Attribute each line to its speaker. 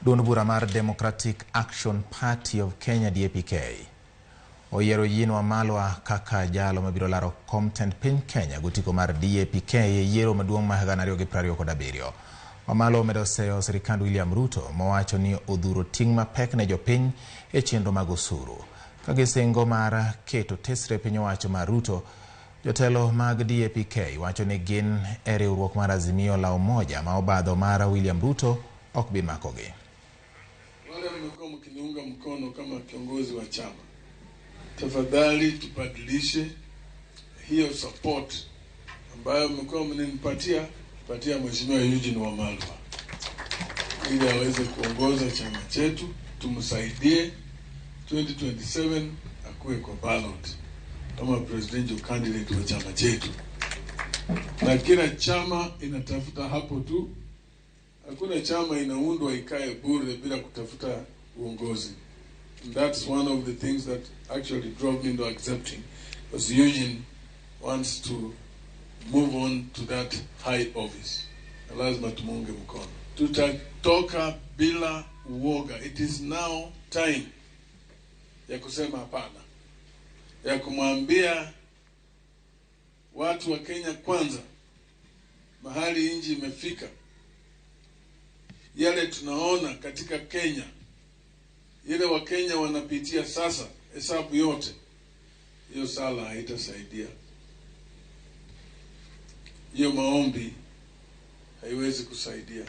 Speaker 1: Duond bura mar Democratic Action Party of Kenya DAPK oyiero Eugene Wamalwa kaka jalo mabiro laro kom tend piny Kenya gotiko mar DAPK e yiero maduong' ma 2027. Wamalwa omedo seyo sirikand William Ruto mowacho ni odhuro ting' mapek ne jopiny e chenro mag osuru. Ka gisingo mar keto tesre piny owacho mar Ruto, jotelo mag DAPK wacho ni gin e riwruok mar Azimio la Umoja ma obadho mar William Ruto ok bi makogi.
Speaker 2: Wale mmekuwa mkiniunga mkono kama kiongozi wa chama, tafadhali tubadilishe hiyo support ambayo mmekuwa mnanipatia, patia Mheshimiwa Eugene Wamalwa ili aweze kuongoza chama chetu, tumsaidie 2027 akuwe kwa ballot kama presidential candidate wa chama chetu, na kila chama inatafuta hapo tu. Hakuna chama inaundwa ikae bure bila kutafuta uongozi. And that's one of the things that actually drove me into accepting, because Eugene wants to move on to that high office. Na lazima tumuunge mkono. Tutatoka bila uoga. It is now time ya kusema hapana, ya kumwambia watu wa Kenya kwanza mahali nchi imefika, yale tunaona katika Kenya, ile Wakenya wanapitia sasa, hesabu yote hiyo, sala haitasaidia, hiyo maombi haiwezi kusaidia.